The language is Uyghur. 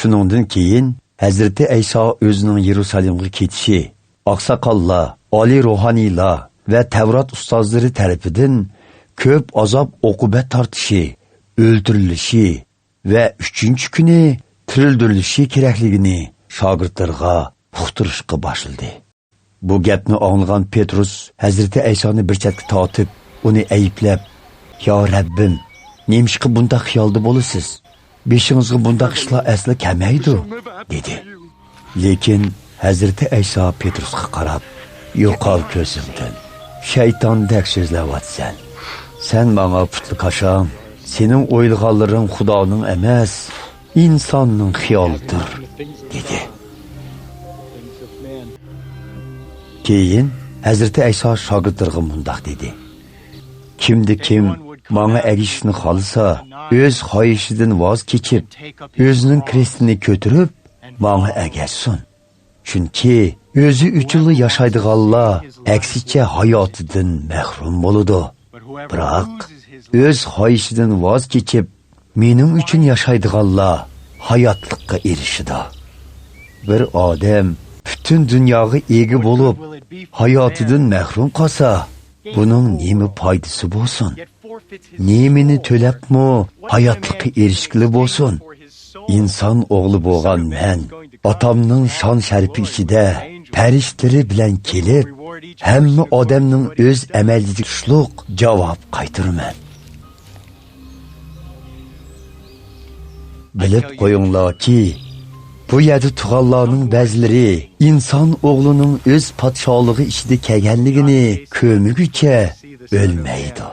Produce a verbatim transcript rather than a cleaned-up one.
شۇنىڭدىن كېيىن ھەزرىتى ئەيسا ئۆزىنىڭ يېرۇسالېمغا كېتىشى، ئاقساقاللار، ئالىي روھانىيلار ۋە تەۋرات ئۇستازلىرى تەرىپىدىن كۆپ ئازاب-ئوقۇبەت تارتىشى، ئۆلتۈرۈلۈشى ۋە ئۈچىنچى كۈنى تىرىلدۈرۈلۈشى كېرەكلىكىنى شاگىرتلىرىغا ئۇقتۇرۇشقا باشلىدى. بۇ گەپنى ئاڭلىغان پېترۇس ھەزرىتى ئەيسانى بىر چەتكە تارتىپ، ئۇنى ئەيىبلەپ، «يا رەببىم، نېمىشقا بۇنداق خىيالدا بولىسىز؟ بېشىڭىزغا بۇنداق ئىشلار ئەسلا كەلمەيدۇ» دېدى. لېكىن ھەزرىتى ئەيسا پېترۇسقا قاراپ، «يوقال كۆزۈمدىن، شەيتاندەك سۆزلەۋاتىسەن. سەن ماڭا پۇتلىكاشاڭ، سېنىڭ ئويلىغانلىرىڭ خۇدانىڭ ئەمەس، ئىنساننىڭ خىيالىدۇر» دېدى. كېيىن ھەزرىتى ئەيسا شاگىرتلىرىغا مۇنداق دېدى: «كىمدە كىم ماڭا ئەگىشىشنى خالىسا، ئۆز خاھىشىدىن ۋاز كېچىپ، ئۆزىنىڭ كرېستىنى كۆتۈرۈپ، ماڭا ئەگەشسۇن. چۈنكى ئۆزى ئۈچۈنلا ياشايدىغانلار ئەكسىچە ھاياتىدىن مەھرۇم بولىدۇ. بىراق ئۆز خاھىشىدىن ۋاز كېچىپ، مېنىڭ ئۈچۈن ياشايدىغانلار ھاياتلىققا ئېرىشىدۇ.» بىر ئادەم پۈتۈن دۇنياغا ئىگە بولۇپ، ھاياتىدىن مەھرۇم قالسا، بۇنىڭ نېمە پايدىسى بولسۇن؟ نېمىنى تۆلەپمۇ ھاياتلىققا ئېرىشكىلى بولسۇن؟ ئىنسان ئوغلى بولغان مەن ئاتامنىڭ شان-شەرىپى ئىچىدە پەرىشتىلىرى بىلەن كېلىپ، ھەممە ئادەمنىڭ ئۆز ئەمەلىگە تۇشلۇق جاۋاب قايتۇرىمەن. بىلىپ قويۇڭلاركى، بۇ يەردە تۇرغانلارنىڭ بەزىلىرى ئىنسان ئوغلىنىڭ ئۆز پادىشاھلىقى ئىچىدە كەلگەنلىكىنى كۆرمىگۈچە ئۆلمەيدۇ.